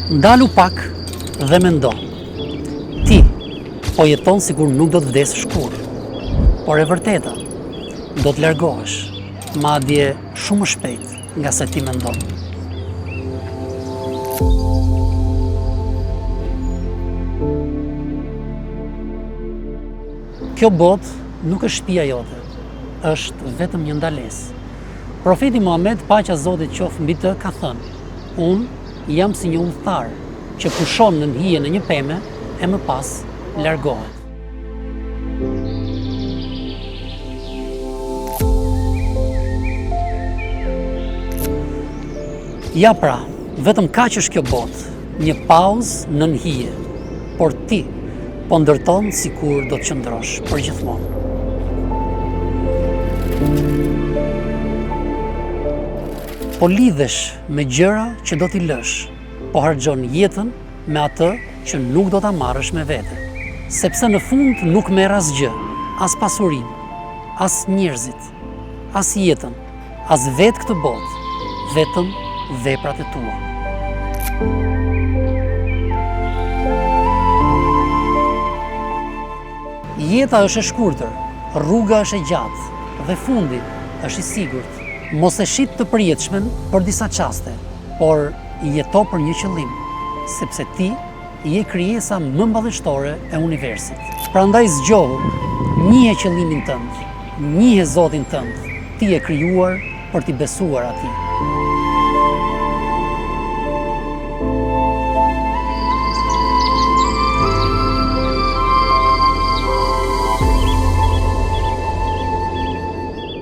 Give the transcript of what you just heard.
Ndalu pak dhe mendo. Ti po jeton sikur nuk do të vdesësh kurrë. Por e vërteta, do të largohesh, madje shumë më shpejt nga se ti mendon. Kjo botë nuk është shtëpia jote, është vetëm një ndalesë. Profeti Muhamed, paqja e Zotit qoftë mbi të, ka thënë: Unë jam si një udhëtar që pushon nën hijen e një peme e më pas largohet. Ja pra, vetëm kaq është kjo botë, një pauzë nën hije, por ti po ndërton sikur do të qëndrosh përgjithmonë. Po lidhesh me gjëra që do t'i lësh, po harxhon jetën me atë që nuk do ta marrësh me vete. Sepse në fund nuk merr asgjë, as pasurinë, as njerëzit, as jetën, as vetë këtë botë, vetëm veprat e tua. Jeta është e shkurtër, rruga është e gjatë dhe fundi është i sigurt. Mos e shit të përjetshmen për disa çaste, por jeto për një qëllim, sepse ti je krijesa më madhështore e universit. Prandaj zgjohu, njihe qëllimin tënd, njihe Zotin tënd, ti je krijuar për t'i besuar atij.